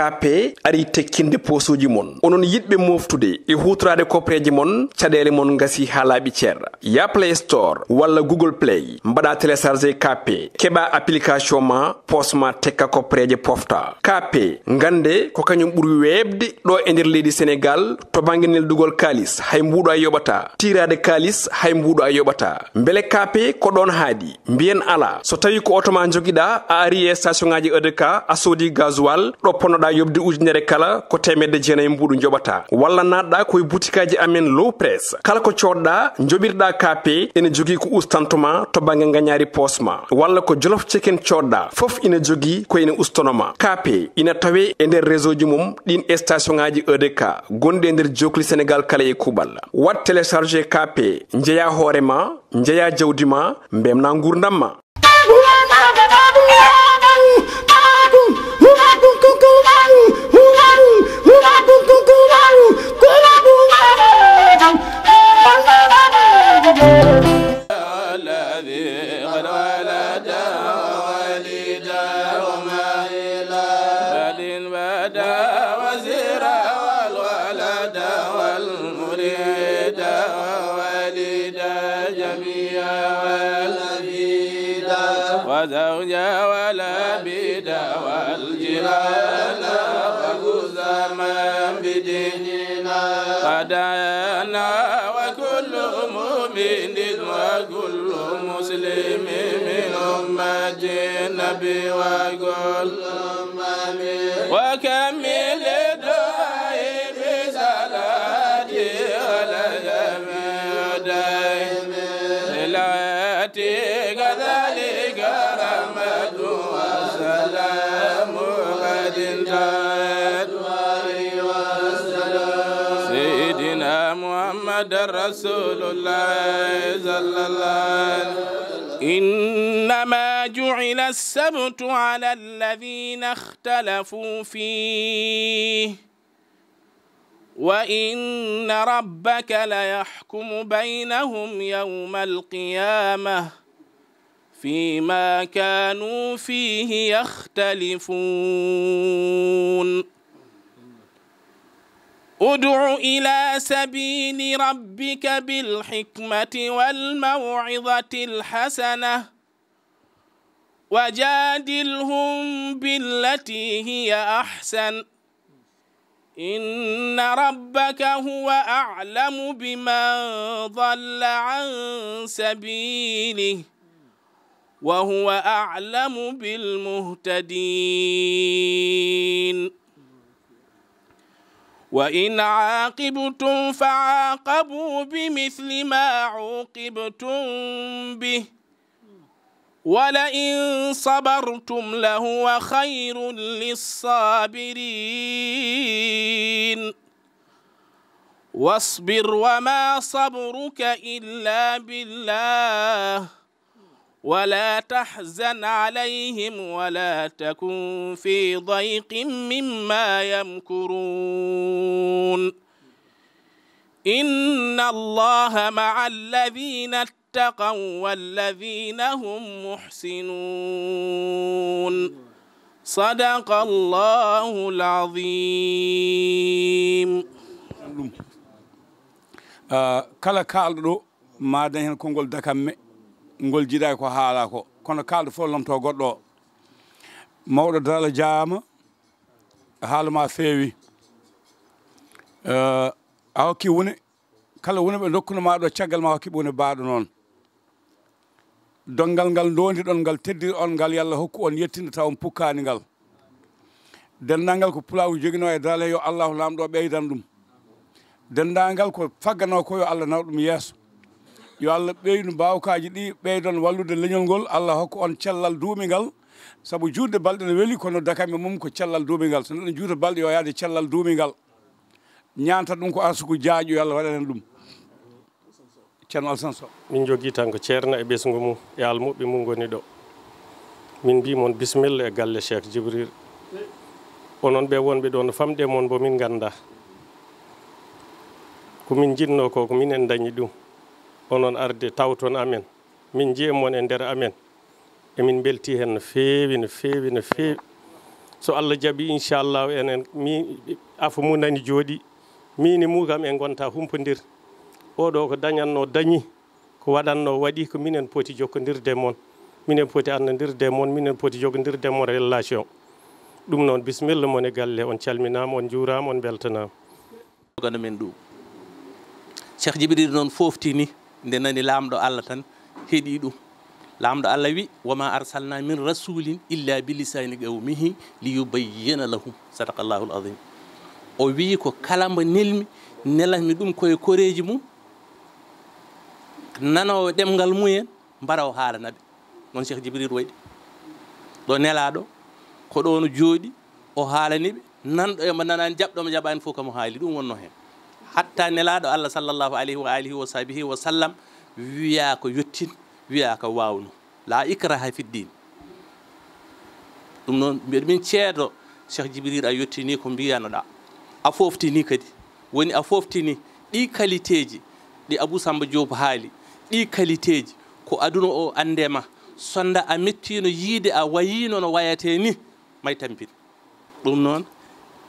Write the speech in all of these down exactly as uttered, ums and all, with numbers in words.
K P ari tekkinde poosuuji mon. Onon yiɗɓe mooftude e huutoraade koppereeje mon, caɗeele mon ngasi haa laaɓi cer. Ya Play Store walla Google Play, mbaɗa télécharger K P, keɓa application ma, poos ma tekka koppereeje pofta. K P, ngannde ko kañum ɓuri weeɓde ɗo e nder leydi Senegaal to bannge neldugol kaalis, hay mbuuɗo a yoɓata. Tiiraade kaalis, hay mbuuɗo a yoɓata. Mbele K P ko ɗoon haaɗi? Mbiyen alaa. So tawii ko oto ma njogiɗaa, a ari e station ŋaaji E D K, a soodi gasoil, ɗo ponnoɗaa yoɓde ujunere kala, ko teemedde jeenayi mbuuɗu njoɓataa. Walla naatɗaa ko e butikaaji amen Low Press. Kala ko coodɗaa, njoɓirɗaa K P, ene jogii ko ustantoo ma to bannge ngañaari poos ma. Walla ko Jolof Chicken coodɗaa, fof ina jogii ko ene ustanoo ma. K P ina tawee e nder réseau ji mum ɗiin station ŋaaji E D K gonɗi e nder jookli Senegaal kala e kuuɓal. Waɗ télécharger K P, njeyaa hoore ma, njeyaa jawdi ma, mbeltinaa nguurndam ma. الذي قد ولد ولد وما إلى بل بدا وزيرا والولد والمريد وولد جميعا والعبيد وزوجا والعبيد والجيران وكل زمان بديننا قد عانى وكل مؤمن وكل مسلم من أمة النبي وكل أمم وكمل دعائي بصلاتي على جميع دائم صلاتي كذلك رحمة وسلام قد انتهت سيدنا محمد رسول الله صلى الله عليه وسلم. إنما جعل السبت على الذين اختلفوا فيه وإن ربك ليحكم بينهم يوم القيامة فيما كانوا فيه يختلفون. ادع إلى سبيل ربك بالحكمة والموعظة الحسنة وجادلهم بالتي هي أحسن إن ربك هو أعلم بمن ضل عن سبيله وهو أعلم بالمهتدين. وإن عاقبتم فعاقبوا بمثل ما عوقبتم به ولئن صبرتم لهو خير للصابرين. واصبر وما صبرك إلا بالله ولا تحزن عليهم ولا تكن في ضيق مما يمكرون. إن الله مع الذين اتقوا والذين هم محسنون. صدق الله العظيم. Ah, kala kaalɗo ɗo, ma dañ heen konngol dakamme, ngol jiɗaay ko haalaa ko. Kono kaalɗo fof lomto goɗɗo o. Mawɗo Daralah jaama, haala ma feewi. Ah, a hokki wune, kala wune ɓe ndokkuno ma ɗo caggal ma hokki ɓe wune baaɗo noon. Donngal ngal ndondiɗon ngal, teddir on ngal, yo Allah hokku on yettinde taw on pukkaani ngal. Denndaangal ko Pulaagu joginoo e Daralah, yo Allahu Laamɗo ɓeydan ɗum. Denndaangal ko fagganoo ko, yo Allah naw ɗum yeeso. Yo Allah ɓeydu mbaawkaaji ɗi, ɓeydon wallude leñol ngol, Allah hokku on cellal duumingal. Sabu juutde balɗe no weli, kono dakamme mum ko cellal duumingal. So neɗɗo juuta balɗe, yo yaade cellal duumingal. Ñaanta ɗum ko arsuku jaajɗo, yo Allah waɗan en ɗum. Ceerno Alasan Sow. Min njogii tan ko ceerno e ɓesngu mum e almuɓɓe mum ngoni ɗo. Min mbii mon bisimilla e galle Cheikh Djibril. Onon ɓe wonɓe ɗo no famɗi e mon mbo min nganndaa. Ko min njiɗnoo ko, ko minen ndañi ɗum. Onon arde tawton amen. Min njiya mon e nder amen. Emin mbeltii heen no feewi, no feewi, no feewi. So Allah jaɓi, inchallahu, enen mi afu mu nani jooɗi, mini mu kam en ngonta humpondir. Oɗo ko dañanno dañi, ko waɗanno waɗi, ko minen poti jokkondirde mon, minen poti annandirde mon, minen poti jogondirde mon relation. Ɗum noon, bisimilla mon e galle, on calminaama, on njuuraama, on mbeltanaama. Jogano men ɗum. Cheikh Jibril noon foftini, nde nani Laamɗo Allah tan heɗi ɗum. Laamɗo Allah wi: "Wa ma arsalna min rasulin illa bi lisani qawmihi li yubayyana lahum." Sadaqallahu al-azim. O wi: "Ko kala mbo nelmi, nelatmi ɗum koye koreeji mum, nanoowo ɗemngal mumen, mbara o haalana ɓe." Noon Cheikh Jibril waɗi. Ɗo nelaaɗo, ko ɗo no jooɗi, o haalani ɓe, nanɗo e mo nanaani, jaɓɗo mo jaɓaani fof kamo haali, ɗum wonno heen. Hatta nelaaɗo Allah sallallahu alayhi wa alihi wa sahbihi wa sallam wiyaa ko yottin, wiyaa ko waawno. La ikraha fi ddin. Ɗum noon, mbiɗa min ceedo, Cheikh Jibril, a yottinii ko mbiyanoɗaa. A foftini kadi. Woni a foftini ɗi qualité ji ɗi Abou Samba Diop haali, ɗi qualité ji ko aduna o annde ma. Sonda a mettino yiide, a wayino no wayatee ni, may tampin. Ɗum noon,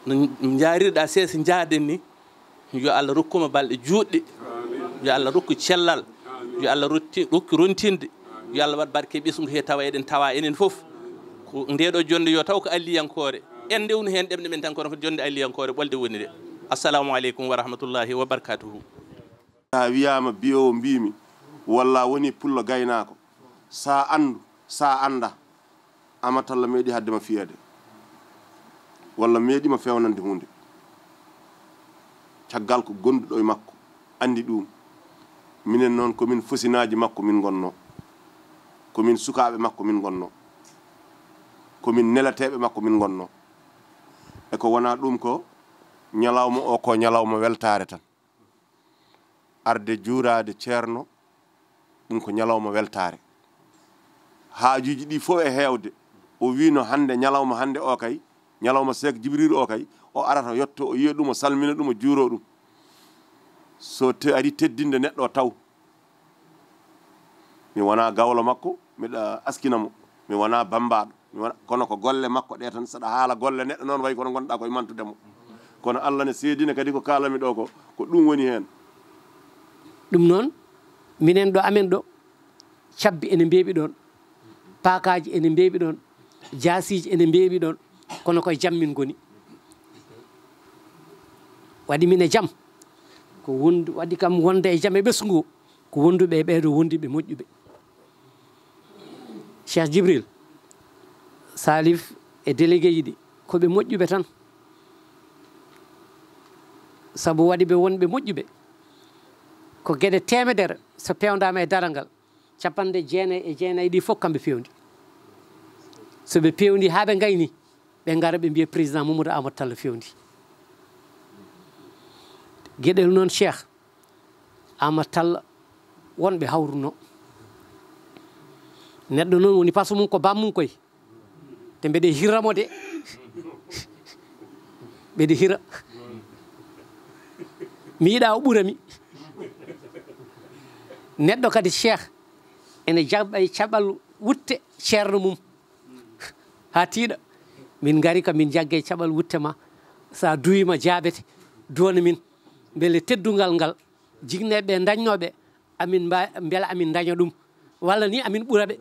no njaarirɗa seese njaaden ni, yo Allah rokku ma balɗe juutɗe, yo Allah rokku cellal, yo Allah rotti-, rokku rontinde, yo Allah waɗ barke ɓesngu he tawa eɗen tawa enen fof. Ko nde ɗo jonde yo taw ko alliyankoore. En ndewnu heen ɗemɗe men tan, kono ko jonde alliyankoore ɓolde woni de. Assalamu aleykum wa rahmatullahi wa barakatuhu. A wiyaama bi'oowo mbiimi, walla a woni pullo gaynaako, sa anndu, sa annda, Amatalla meeɗi haɗde ma fiyeede, walla meeɗi ma feewnande huunde. Caggal ko gonduɗo e makko anndi ɗuum. Minen noon ko min fosinaaji makko min ngonnoo, ko min sukaaɓe makko min ngonnoo, ko min nelateeɓe makko min ngonnoo. E ko wonaa ɗuum ko ñalawma o ko ñalawma weltaare tan. Arde juuraade ceerno, ɗum ko ñalawma weltaare. Haajuuji ɗi fof e heewde, o wiino hannde ñalawma hannde o kay, ñalawma Seek Jibril o kay, o arata yotto, o yiya ɗum, o salmina ɗum, o juuro ɗum. So te-, ari teddinde neɗɗo o taw, mi wonaa gawlo makko, miɗa askina mo, mi wonaa bammbaaɗo. Mi wona, kono ko golle makko ɗe tan, saɗa haala golle neɗɗo noon, wayi kono ngonɗa koye mantude mo. Kono Allah ne seedina kadi ko kaalami ɗo ko, ko ɗum woni heen. Ɗum noon, minen ɗo amen ɗo, cabbi ene mbeeɓi ɗoon, paakaaji ene mbeeɓi ɗoon, jaasiiji ene mbeeɓi ɗoon, kono koye jam min ngoni. Waɗi min e jam, ko wondu-, waɗi kam wonde e jam e ɓesngu, ko wonduɓe e ɓeeɗo wonduɓe moƴƴuɓe. Cheikh Jibril, Salif e délégué ji ɗi, ko ɓe moƴƴuɓe tan. Sabu waɗi ɓe wonɓe moƴƴuɓe, ko geɗe teemedere so peewndaama e daral ngal, capanɗe jeenayi e jeenayi ɗi fof kamɓe peewndi. So ɓe peewndi haa ɓe ngayni, ɓe ngara ɓe mbiya président Mamadou Amadou Tall feewndi. Geɗel noon, Cheikh, Amadou Tall, wonɓe hawruno. Neɗɗo noon woni paso mum ko bammum koy. Te mbeɗe hirra mo de. Mbeɗe hira. Mi yiɗa o ɓura mi. Neɗɗo kadi, Cheikh, ene jaɓa e caɓal wutte ceerno mum. Haa tiiɗa. Min ngari ka min njagge caɓal wutte ma. Sa duwima jaabete. Duwana min. Mbele teddungal ngal. Jigneɓe dañnoɓe. Amin mba-, mbela amin daña ɗum. Walla ni amin ɓura ɓe.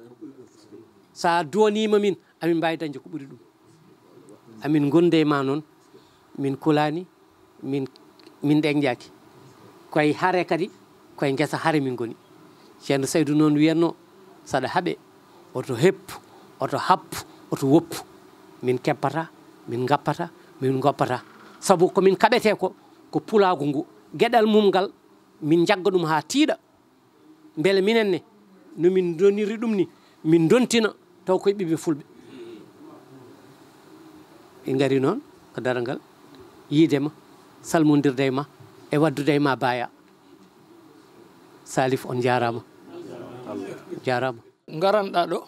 Sa duwanima min, amin mbawi dañde ko ɓuri ɗum. Amin gonde ma noon. Min kulani. Min, min ɗeñƴaaki. Koye hare kadi, koye ngesa hare min ngoni. Ceerno Saydu noon wiyatno, saɗa haɓe, oto heppu, oto happu, oto woppu. Min keppata, min ngappata, min ngoppata. Sabu ko min kaɓete ko, ko pulaagu ngu. Geɗal mum ngal, min njagga ɗum haa tiiɗa. Mbele minen ne, no min ndoniri ɗum ni, min ndontina taw koye ɓiɓɓe fulɓe. Ɓe ngari noon ko daral ngal, yiide ma, salmondirde e ma, e waɗdude e ma baaya. Salif, on njaaraama. Njaaraama. Ngaranɗaa ɗo,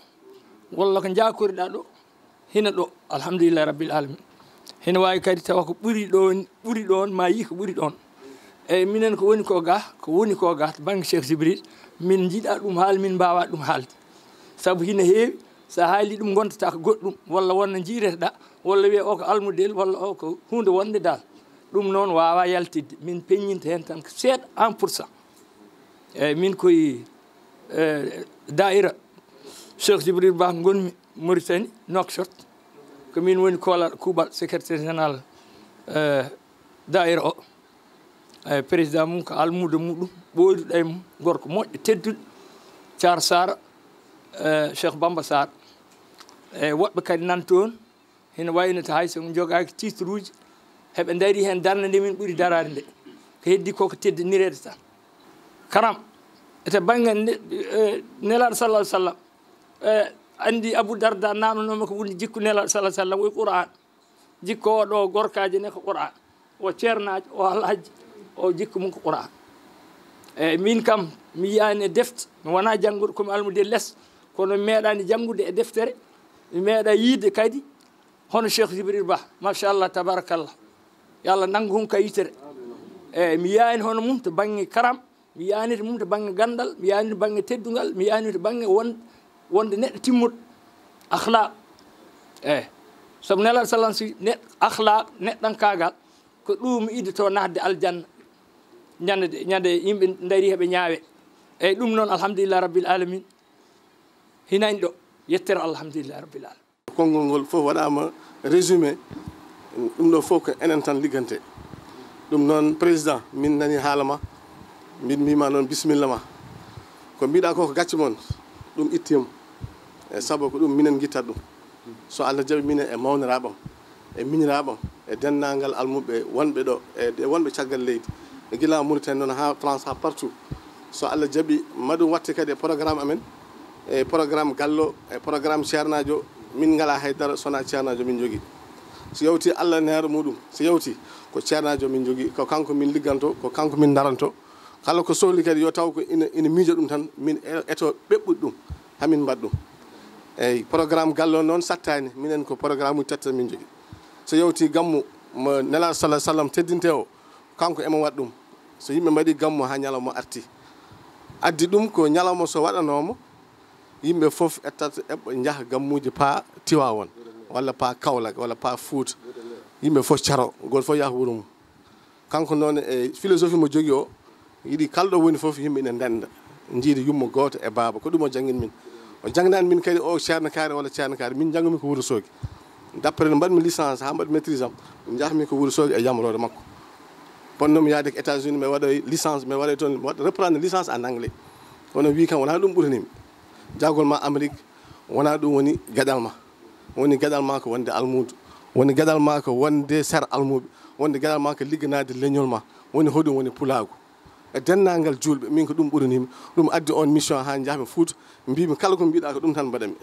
walla ko njaakoriɗaa ɗo, hina ɗo, alhamdulillahi rabbil alamin. Hina waawi kadi tawa ko ɓuri ɗoon, ɓuri ɗoon, ma yii ko ɓuri ɗoon. Eyi, minen ko woni ko ga, ko woni ko ga, to bannge Cheikh Jibril, min njiɗa ɗum haal, min mbaawa ɗum haalde. Sabu hina heewi, so a haali ɗum, ngontataa ko goɗɗum, walla won no njiireteɗaa, walla wiya o ko almudel, walla o ko huunde wonde dal. Ɗum noon waawaa yaltidde. Min peññinta heen tan ko seeɗa, un pour cent. Eeyi, min koye, eh, daa'ira Cheikh Djibril Ba ngonmi Mauritanie, Nouakchott. Ko min woni koolaaɗo kuuɓal, secrétaire général, eh, daa'ira o. Eeyi, président mum ko almuudo muɗum, ɓooyduɗo e mum, gorko moƴƴo, tedduɗo, Thiar Sara, eh, Cheikh Bamba Sarr. Eeyi, woɓɓe kadi nan toon, hino wayno to hay so jogaaki titre uji, heɓe ndarii heen darnde nde min ɓuri daraade nde. Ko heddi ko ko teddinireede tan. Karam, e to bannge nde, eh, Nelaaɗo sallallahu alaihi wasallam, eh, anndi Abu Darda naamnanooma ko woni jikku Nelaaɗo sallallahu alaihi wasallam, o Qur'an. Jikku o ɗo gorkaaji ne ko Qur'an. O ceernaajo, o alhaji, o jikku mum ko Qur'an. Eeyi, min kam, mi yiyaani e defte, mi wonaa jannguɗo, ko mi almudel les, kono mi meeɗaani janngude e deftere, mi meeɗaa yiide kadi hono Cheikh Djibril Ba, machallah, tabarakallah. Yo Allah nanngu hum ka yitere. Eeyi, mi yiyaani hono mum to bannge karam, mi yiyaani to mum to bannge ganndal, mi yiyaani to bannge teddungal, mi yiyaani to bannge won-, wonde neɗɗo timmuɗo, akhlaq. Eeyi, sabu Nelaaɗo sallallahu alaihi wasallam, si neɗɗo, akhlaq, neɗɗankaagal, ko ɗum iddoto naatde aljanna. Ñande, ñande yimɓe ndarii heɓe ñaawe. Eeyi, ɗum noon, alhamdulillah rabbil alamin. Hinani ɗo, yettere alhamdulillah rabbil alamin. Konngol ngol fof waɗaama résumé. Ɗum ɗo fof ko enen tan liggante. Ɗum noon, président, min nani haala ma. Min mbima noon, bisimilla ma. Ko mbiɗa ko, ko gacce mon, ɗum ittim. E sabu ko ɗum minen ngitta ɗum. So Allah jaɓi, minen e mawniraaɓam, e miñiraaɓam, e denndaangal almuɓɓe wonɓe ɗo, e de-, wonɓe caggal leydi, e gila Mauritanie noon haa France, haa partout. So Allah jaɓi, ma ɗum watte kadi e programme amen, e programme Gallo, e programme ceernaajo. Min ngalaa hay dara so wonaa ceernaajo min njogii. So yawti, Allah neero muɗum, so yawti, ko ceernaajo min njogii, ko kanko min ligganto, ko kanko min ndaranto. Kala ko sohli kadi, yo taw ko ina, ina miijo ɗum tan, min e-, eto ɓeɓɓude ɗum, hamin mbaɗ ɗum. Eeyi, programme Gallo noon sattaani, minen ko programme uji tati tan min njogii. So yawti gammu mo Nelaaɗo sallallahu alaihi wasallam teddinte o, kanko emo waɗ ɗum. So yimɓe mbaɗi gammu haa ñalawma arti, addi ɗum ko ñalawma so waɗanooma, yimɓe fof ettata, eɓɓa njaha gammuuji, paa Tiwaawoon, walla paa Kaolack, walla paa Fuuta. Yimɓe fof caro, gooto fof yaha wuro mum. Kanko noon, e philosophie mo jogii o, yiɗi kala ɗo woni fof yimɓe ina ndennda, njiida yumma gooto e baaba. Ko ɗum o janngini min. O jannginaani min kadi o ceernakaari walla ceernakaari. Min njanngumi ko Wuro Soogi. D'après no mbaɗmi licence haa mbaɗmi maîtrise am, njahmi ko Wuro Soogi e yamroore makko. Potnoomi yahde ko États-Unis, mi waɗoy licence, mi waɗoy toon, mi waɗa reprendre licence en anglais. Kono wii kam, wonaa ɗum ɓuraniimi. Jahgol ma Amérique, wonaa ɗum woni geɗal ma. Woni geɗal ma ko wonde almuudo. Woni geɗal ma ko wonde sar almuuɓe. Wonde geɗal ma ko ligganaade leñol ma. Woni hoɗum woni pulaagu. E denndaangal juulɓe, min ko ɗum ɓuraniimi. Ɗum addi on mission haa njahmi Fuuta. Mbiimi, kala ko mbiɗa ko ɗum tan mbaɗanmi.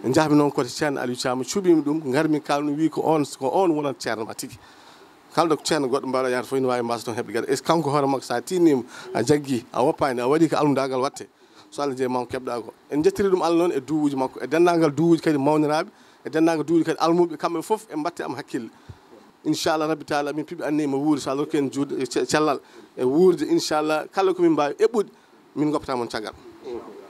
Njahmi noon koto Ceerno Aliou Thiam, cuɓiimi ɗum, ngarmi kaalmi, wii ko on, ko on wonata ceerno ma tigi. Kala ɗo ceerno goɗɗo mbaɗa yaata fof, ina waawi mbasa toon heɓde geɗal. Est-ce que kanko hoore makko, so a tiinniima, a jaggi, a woppaani, a waɗi ko almudaagal waɗte, so Allah jaɓi ma ko keɓɗa ko. En njettiri ɗum Allah noon e duwuuji makko, e denndaangal duwuuji kadi mawniraaɓe, e denndaangal duwuuji kadi almuuɓe, kamɓe fof e mbatte am hakkille. Inchallah Rabbi Taala, min piɓe anniye mo wuuri, so Allah rokki en juutde e ce-, cellal e wuurde, inchallah, kala ko min mbaawi eɓɓude, min ngoppata mon caggal.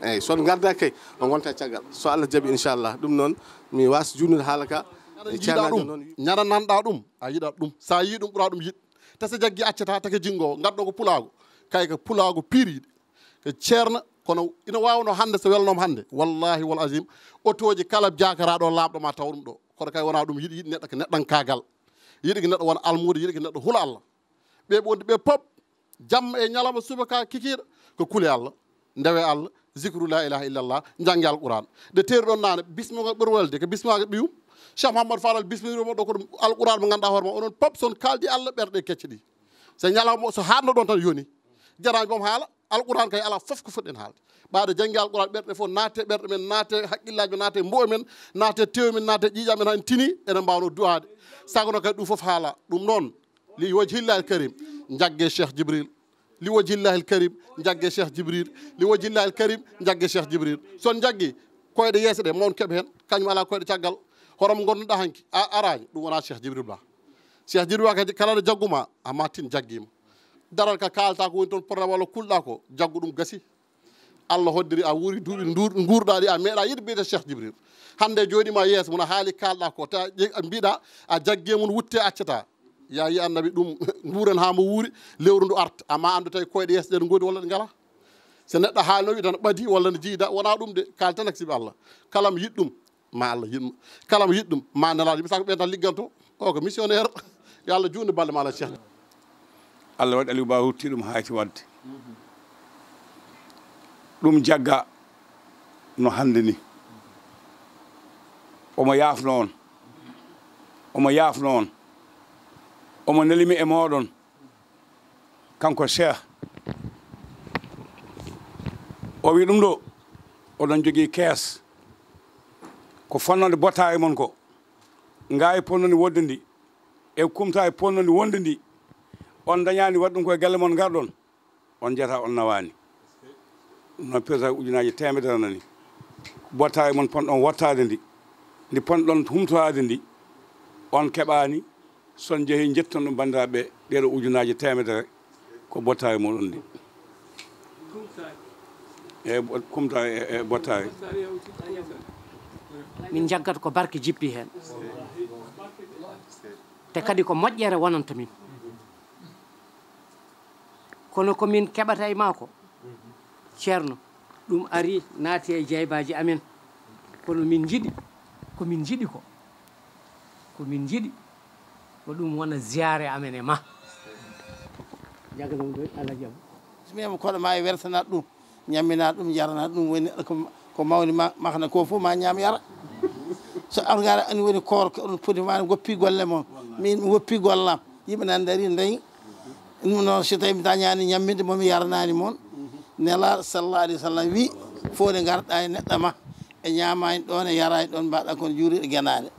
Eeyi, so on ngardaaki kay, on ngonta caggal. So Allah jaɓi, inchallah. Ɗum noon, mi waas juutnude haala ka. Aɗa e yiɗa ceernaajo ɗum, noon. Ñande nanɗa ɗum, a yiɗat ɗum. Sa yii ɗum, ɓura ɗum yiɗ. Te so jaggi accata, take jinngo, ngaddo ko pulaagu. Kay ko pulaagu piiriiɗo. Ko ceerno, kono ina waawno hannde so welnooma hannde. Wallahi wal azim, otooji kala jaakaraɗo laaɓɗo ma taw ɗum ɗo. Kono kay wonaa ɗum yiɗi, yiɗi neɗɗo ko neɗɗankaagal. Yiɗi ko neɗɗo wona almuudo, yiɗi ko neɗɗo hula Allah. Ɓe ɓe wondi ɓe pop, jamma e ñalawma, subaka kikiiɗe, ko kule Allah, ndewe Allah, zikru la ilaha illallah, njannge Alquran. Nde teeri ɗon naane, bismillah ɓuri welde, ko bismillah ɓiyum. Cheikh Mouhamadou Fadal bismillah mo ɗo ko ɗum Alquran mo ngannduɗaa hoore ma, onon pop son kaaldi Allah ɓerɗe kecce ɗi. So ñalawma, so haaɗno ɗon tan yoni. Jaraaji boom haala, Alquran kay alaa fof ko fotɗen haalde. Ɓaade janngi Alquran, ɓerɗe fof naate, ɓerɗe men naate, haqqillaaji men naate, mbo'o men naate, tew men naate, ƴiiƴam men han tini, enen mbaawno du'aade. Sagono kay ɗum fof haala. Ɗum noon, li wajhillahil karim, njagge Cheikh Djibril. Li wajhillahil karim, njagge Cheikh Djibril. Li wajhillahil karim, njagge Cheikh Djibril. So on njaggi, koyɗe yeeso ɗe, mon keɓ heen, kañum alaa koyɗe caggal. Horom ngonnoɗaa hanki, a araani, ɗum wonaa Cheikh Djibril Ba. Cheikh Djibril Ba kadi, kala ɗo jagguma, a maatin jaggiima. Daral ka kaalata ko woni toon, problème walla kulɗa ko, jaggu ɗum gasi. Allah hoddiri a wuuri duuɓi nduur-, nguurɗaa ɗi, a meeɗaa yiide mbiyetee Cheikh Djibril. Hannde jooɗiima yeeso mum, a haali kaalɗaa ko, ta je-, mbiɗa a jagge mum, wutte accata. Yaa yi annabi ɗum nguuren haa mo wuuri, lewru ndu arta. Amma anndu tawi koyɗe yeeso ɗen ngoodi walla ɗe ngalaa. So neɗɗo haalno wi tan ɓadi walla no jiida, wonaa ɗum de, kaal tan ak siɓe Allah. Kala mo yiɗ ɗum, ma Allah yiɗ mo. Kala mo yiɗ ɗum, ma Nelaaɗo, mi sago ɓen tan ligganto. O ko missionnaire. Yo Allah juutnu balɗe ma, Allah Cheikh. Allah waɗi Aliou Ba hutti ɗum hayti waɗde. Ɗum jagga no hannde ni. Omo yaafno on. Omo yaafno on. Omo nelimi e mooɗon. Kanko Cheikh. O wi ɗum ɗo. Oɗon jogii kees. Ko fonnode bottaari mon ko. Ngaay ponnoni wonde ndi. E kumta e ponnoni wonde ndi. On dañaani waɗ ɗum koye galle mon ngarɗon. On njata on nawaani. Ɗum noon peesa ujunaaji teemedere nani. Bottaari mon ponɗon wottaade ndi. Ndi ponɗon humtoraade ndi. On keɓaani. Son jehi njetton ɗum banndiraaɓe ɗeɗo ujunaaji teemedere. Ko bottaari muɗum ndi. E bo-, kumta e, e bottaari. Min njaggat ko barke jippi heen. Te kadi ko moƴƴere wonanta min. Kono ko min keɓata e maa ko, Ceerno, ɗum ari naati e jaybaaji amen. Kono min njiɗi, ko min njiɗi ko, ko min njiɗi, ko ɗum wona ziyaare amen e ma. Jagaɗo ɗum ɗo, Alhaji Abou. Bismillah, koɗo ma e wertanaat ɗum. Ñammina ɗum, yarana ɗum, woni ko, ko mawni ma, mahna ko fof ma ñaam yara. So argara ani woni koor, ko on poti ma woppi golle mon. Min mi woppi gollam. Yimɓe nan dari ndayi. Ɗum noon, so tawi mi dañani ñamminde mo mi yaranaani mon. Nelaaɗo sallallahu alayhi wa sallam wi, fof nde ngarɗa e neɗɗo ma, e ñaamaani ɗoon, e yaraani ɗoon, mbaɗa kon juuriɗo genaale.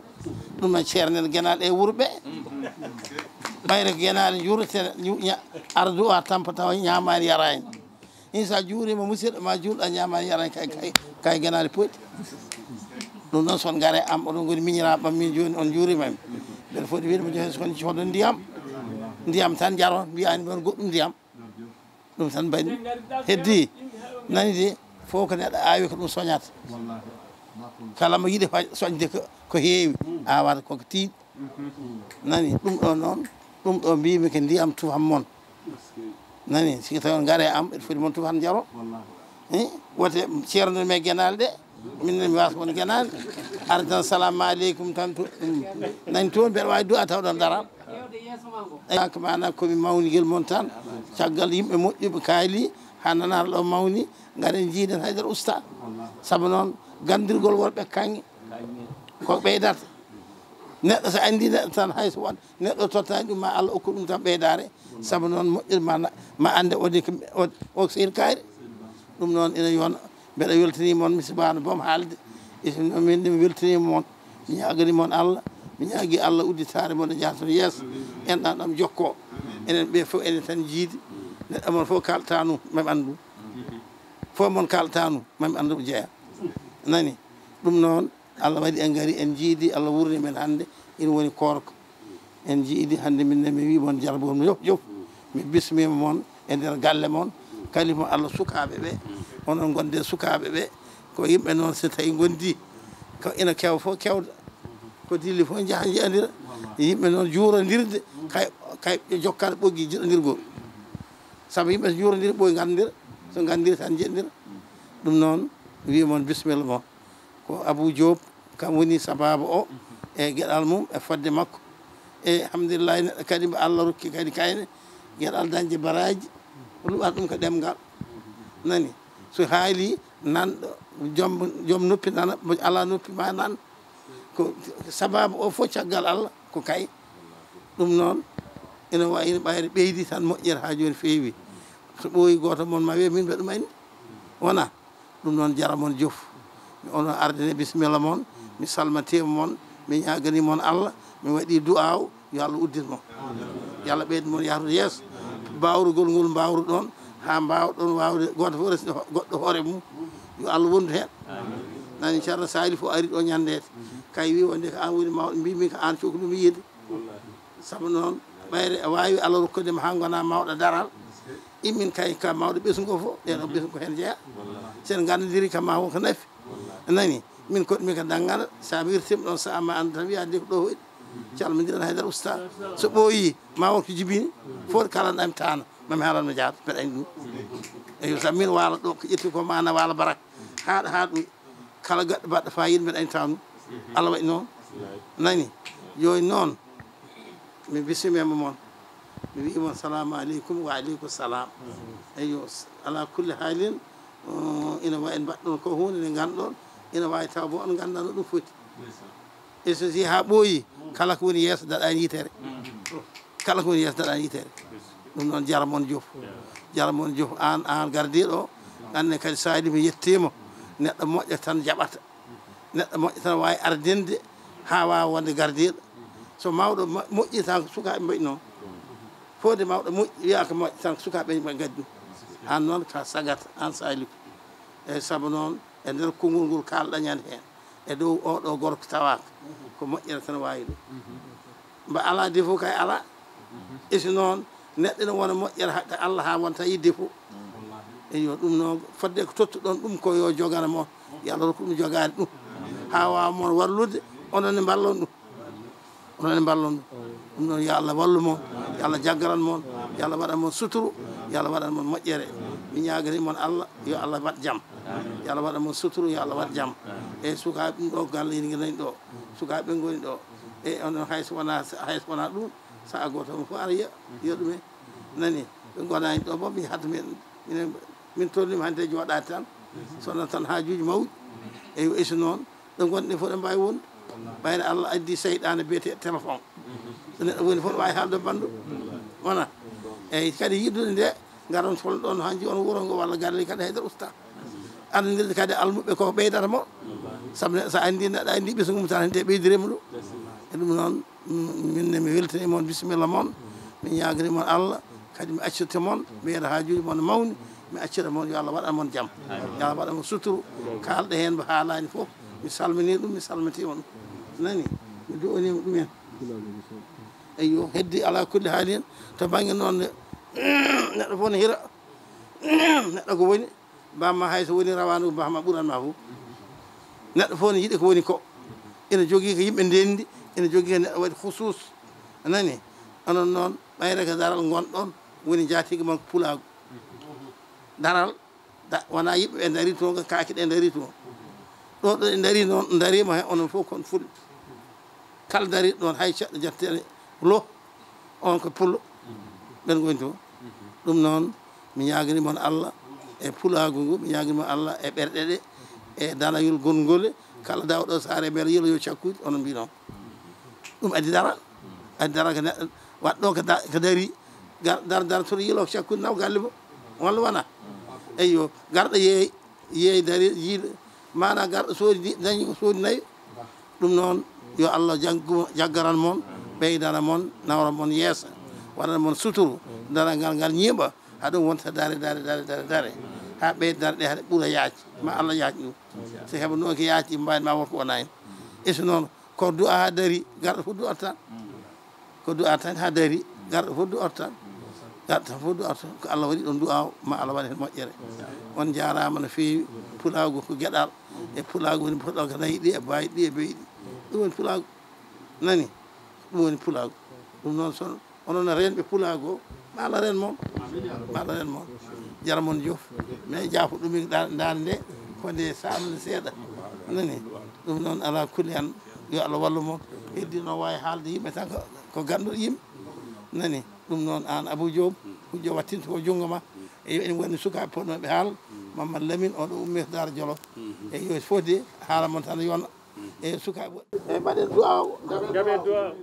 Ɗum noon, ceernen genaale e wuro ɓe. Ɓayre ko genaale juurete, ñu-, ña-, ara du'a tampa tawa ñaamaani yaraani. Insa juurima musidɗo ma juulɗo a ñaama yara kay, kay, kay genaali poɗɗi. Ɗum noon son ngare am oɗon ngoni miñiraaɓe am min jooni on juurima mi. Mbeɗa foti wiide mo jooni son coodon ndiyam. Ndiyam tan jaron mbiyani mon goɗɗum ndiyam. Ɗum tan mbaɗi heddi nani de fof ko neɗɗo aawi ko ɗum soñata. Kala mo yiɗi fa-, soñde ko, ko heewi awata koko tiiɗi. Nani, ɗum ɗo noon, ɗum ɗo mbimi ko ndiyam tufam mon. Nani, si tawi on ngare am, ɓe foti mon tufan jaro. Eh, wote ceerno me genaale ɗe, min ne mi wasa won genaale. Ara tan, "Salamu aleykum," tan to, mm. Nani toon, mbeɗa wawi du'a taw ɗon dara. Eh, ko mana ko mi mawnigel mon tan, caggal yimɓe moƴƴuɓe kaali, ha nanata ɗo mawni, ngaren jiiden haydara usta. Sabu noon, gandirgol worɓe kaŋŋe, ko ɓeydata. Neɗɗo so anndi neɗɗo tan, hay so won neɗɗo tottaani ɗum, ma Allah okku ɗum tan ɓeydaare. Sabu noon, moƴƴir ma na-, ma annde o de ko, o, o sehil kaari. Ɗum noon ina yona, mbeɗa weltanii mon, mi subaano boom haalde. E so noon min de mi weltanii mon. Mi ñaaganii mon Allah, mi ñaagii Allah udditaare mon e jahton yeeso. En ɗan ɗam jokkoo. Enen ɓe fof enen tan jiidi. Neɗɗo mon fof kaltaanu, mem anndu. Fof mon kaltaanu, mem anndu jeya. Nani? Ɗum noon, Allah waɗi en ngari, en njiidi, Allah wurni men hannde, ina woni koorko. En njiidi hannde min ne, mi wii mon jarbo mi yof, yof. Mi bismiima mon e nder galle mon, kadi mo Allah sukaaɓe ɓe, onon ngonde sukaaɓe ɓe, ko yimɓe noon so tawi ngondi, ko ina kew fof kewda, ko dilli fof njaha njiyanndira, yimɓe noon juurondirde, kay, kay ɓe jokkat ɓoggi jiɗondirgol. Sabu yimɓe so juurondiri ɓoy nganndira, so nganndiri tan njiɗondira. Ɗum noon, wii mon bismilla mon. Ko Abou Diop, kam woni sababu o, e geɗal mum, e fodde makko. E alhamdulillahi, neɗɗo kadi mbo Allah rokki kadi kayne, geɗal dañde baraji, luɓat ɗum ko ɗemngal. Nani? So haali nanɗo, joom, joom noppi nana, mo alaa noppi ma nan. Ko sababu o fof caggal Allah, ko kay. Ɗum noon, ina wayi no ɓayri ɓeydi tan moƴƴere haa jooni feewi. So ɓooyi gooto mon ma wiya min mbaɗi ɗum anni. Wona. Ɗum noon jara mon jof. Mi onon ardine bisimilla mon, mi salmatiima mon, mi ñaaganii mon Allah, mi waɗii du'aaw, yo Allah uddit mon. Yo Allah ɓeydu mon yahrude yeeso. Mbaawrugol ngol mbaawruɗon, haa mbaawɗon waawde gooto fof resde ho-, goɗɗo hoore mum. Yo Allah wondu heen. Nani Ceerno Salifu ari ɗo ñanndeede. Kay wi wonde ko aan woni mawɗo, mbiimi ko aan coklu mi yiide. Sabu noon, ɓayre a waawi Allah rokkude ma haa ngona mawɗo daral. Immin kay ka mawɗo ɓesngu fof, ɗen o ɓesngu ko heen jeya. Sen nganndondiri kam ma won ko nafi. A nani? Min koɗmi ka danngal, so a wirtiima ɗoon, so a ma anndu tan wiyaa de ko ɗo hoyɗi. Calmondiren haydara usta. So ɓooyi, ma won ko jibini. Fof kalan ɗam taana. Mami haalan mo jaata, mbeɗa anndi ɗum. Eyo, sabu min waala ɗo, ko ƴetti ko ma na waala barak. Haa, haa ɗum. Kala gaɗɗo baɗɗo fayida, mbeɗa anndi taanu. Allah waɗi noon. Nani? Jooni noon, mi bisimii mo mon. Mi wiyi mon, "Salaamu aleykum." "Wa aleykum salaam." Eyo, ala kulli haalin, uh, ina wa-, en mbaɗɗon ko huunde nde ngannduɗon, ina waawi taw bo on nganndaa no ɗum foti. E so si haa ɓooyi, kala ko woni yeeso daɗaani yitere. Kala ko woni yeeso daɗaani yitere. Ɗum noon, jaram on jof. Jaram on jof, aan, aan gardiiɗo o. Anne kadi, so a yiɗi mi yettiima, neɗɗo moƴƴo tan jaɓata. Neɗɗo moƴƴo tan waawi ardinde haa waawa wonde gardiiɗo. So mawɗo mo-, moƴƴi tan ko sukaaɓe mbaɗi noon. Fodde mawɗo moƴƴi, wiyaa ko moƴƴi tan ko sukaaɓe mbaɗi gaddi ɗum. Aan noon ka sagata, aan Saliou. Eyi, sabu noon, e nder konngol ngol kaalɗaa ñande heen, e dow oɗo gorko tawaaka, ko moƴƴere tan waawi ɗum. Mba alaa defo kay alaa. E si noon, neɗɗo ene wona moƴƴere haqqe Allah haa wonta yi defo. Eyo, ɗum noon, fodde ko tottuɗon ɗum ko yo jogana mon. Yo Allah rokku ɗum jogaade ɗum. Haa waawa mon wallude, onon ne mballon ɗum. Onon ne mballon ɗum. Ɗum noon, yo Allah wallu mon, yo Allah jaggaran mon, yo Allah waɗan mon suturu, yo Allah waɗan mon moƴƴere. Mi ñaaganii mon Allah, yo Allah waɗ jam. Yo Allah waɗan mon suturu, yo Allah waɗ jam. E sukaaɓe ɗum ɗo galle ina ngoni ɗo. Sukaaɓe ngoni ɗo. E onon hay so wonaa, hay so wonaa ɗum, sahaa gooto mo fof ara yiya, yiya ɗum en. Nani, ɓe ngonani ɗo bo, mi hata min, minen, min tolnima hannde jooɗaade tan. So wonaa tan haajuuji mawɗi. Eyo, e so noon, ɗo ngonɗen fof ɗo mbaawi wonde. Ɓayde Allah addi seyɗaane biyetee téléphone. So neɗɗo woni fof, waawi haalde banndum. Wona. Eyi, kadi yiɗude nde, ngaron tolno ɗon haa njiyon wuro ngo walla galle kadi haydara usta. Anndirde kadi almuɓɓe koko ɓeydata mo. Sabu ne, so anndi neɗɗo anndi ɓesngu mum tan, hannde ɓeydiree mo ɗum. E ɗum noon, mm, min ne mi weltanii mon, bisimilla mon. Mi ñaaganii mon Allah, kadi mi accirta mon, mi yeɗa haajuuji mon mawni, mi accira mon, yo Allah waɗan mon jam. Yo Allah waɗan mon suturu. Kaalɗe heen mbo haalaani fof, mi salminii ɗum, mi salmitiima ɗum. Nani? Mi du'aniima ɗum en. Eyyo, heddi ala kulli haalin, to bannge noon ne, neɗɗo fof ne hira, neɗɗo ko woni, bamma hay so woni rawaandu, bamma ɓuran ma fof. Neɗɗo fof ne yiɗi ko woni ko. Ina jogii ko yimɓe ndenndi, ina jogii ko neɗɗo waɗi husuus. A nani? Onon noon, ɓayre ko daral ngonɗon, woni njaatigi mon ko pulaagu. Daral, da-, wonaa yimɓe ɓe ndarii toon, ko kaake ɗe ndarii toon. Ɗo, ɗo ɗe ndarii noon, ndariima he onon fof kon fulɓe. Kala dariiɗo ɗoon, hay ceɗɗo jatteene lo, on ko pullo. Ɓen ngoni toon. Ɗum noon, mi ñaaganii mon Allah e pulaagu ngu, mi ñaaganii mon Allah e ɓerɗe ɗe, e danayol gonngole. Kala dawɗo saare mbele yelo yo cakkuuji, onon mbii noon. Ɗum addi daral. Addi daral ko neɗɗo waɗɗo ko da-, ko darii, gar-, dar-, dar toon yelo ko cakkuuji naw galle mum. Walla wonaa? Eyyo, garɗo yeey, yeey dari, yiiɗo, maanaa garɗo soodi ndi, dañi ko soodi nayi. Ɗum noon, yo Allah jaggu-, jaggaran mon, ɓeydana mon, nawra mon yeeso, waɗana mon suturu, daral ngal, ngal ñiiɓa, haa ɗum wonta dare, dare, dare, dare, dare, haa ɓeyda dare ɗe, haa ɗe ɓura yaaj, ma Allah yaaj ɗum. So heɓa noon ko yaaj, ɗi mbaawni ma won ko wona heen. E so noon, ko du'a haa dari, garɗo fof du'ata. Ko du'a tan haa dari, garɗo fof du'orta. Garɗo tan fof du'orta. Ko Allah waɗi ɗon du'a o, ma Allah waɗa heen moƴƴere. On njaaraama no feewi. Pulaagu ko geɗal. E pulaagu woni puɗɗal ko nayi ɗi e baayi ɗi e beyi ɗi. Ɗum woni pulaagu. Nani? Ɗum woni pulaagu. Ɗum noon, so onon no reenɓe pulaagu o, ma Allah reen mon. Ma Allah reen mon. Jara mon jof. Mais jaafo ɗum mi da-, daande nde, ko nde saamnde seeɗa. Nani? Ɗum noon, ala kulli an, yo Allah wallu mon. Heddi no waawi haalde yimɓe tan ko, ko ganduɗo yimɓe. Nani? Ɗum noon, aan Abou Diop, hujjo wattinto ko junngo ma. E yo en woni sukaaɓe potnooɓe haal, Mamadou Lamine, oɗo ummii to Daara Jolof. E yo fodde haala mon tan yona. E sukaaɓe woɗɓe. E mbaɗen du'a o. Gabe du'a.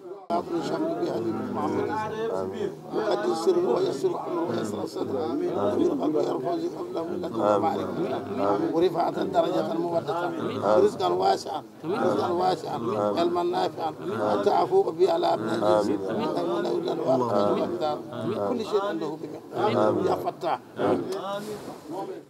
Amin. Muqaddim sirru wa yassir amru wa yassir sadra. Amin. Amin. Rabbi yarfa'u zikra lahu laka wa ma'rifatan. Wa rifa'atan darajatan muwaddatan. Amin. Rizqan wasi'an. Rizqan wasi'an. Amin. Ilman nafi'an. Amin. Hatta afuqa bi ala abnai. Amin. Amin. Amin. Kulli shay'in indahu bi miqdar. Amin. Ya Fattah. Amin.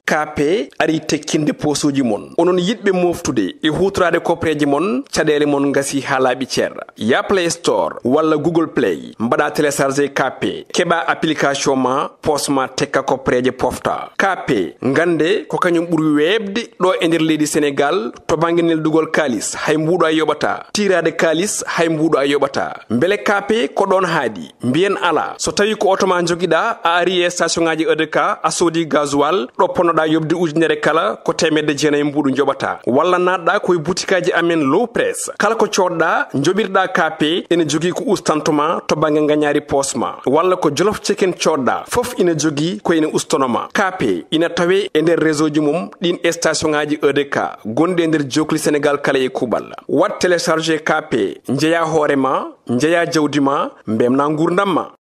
Kape. Kaape arii tekkinde poosuuji mon. Onon yiɗɓe mooftude e huutoraade koppareeji mon, caɗeele mon ngasii haa laaɓi cer. Yah Play Store walla Google Play, mbaɗaa télécharger Kaape, keɓaa application ma, poos ma tekka, koppareeje pofta. Kaape, ngannde ko kañum ɓuri weeɓde ɗo e nder leydi Senegaal to bannge neldugol kaalis, hay mbuuɗo a yoɓataa. Tiiraade kaalis, hay mbuuɗo a yoɓataa. Mbele Kaape ko ɗoon haaɗi? Mbiyen alaa. So tawii ko oto ma njogiɗaa, a arii e station ŋaaji E D K, a soodii gasoil, ɗo ponnoɗaa yoɓde ujunere kala, ko teemedde jeenayi mbuuɗu njoɓataa. Walla naatɗaa ko e butikaaji amen Low Press. Kala ko coodɗaa, njoɓirɗaa Kaape, ene jogii ko ustanto ma to bannge ngañaari poos ma. Walla ko Jolof Chicken coodɗaa, fof ina jogii ko ina ustono ma. Kaape ina tawee e nder réseau ji mum ɗiin e station ŋaaji E D K gonɗi e nder jookli Senegaal kala e kuuɓal. Waɗ télécharger Kaape, njeyaa hoore ma, njeyaa jawdi ma, mbeltinaa nguurndam ma.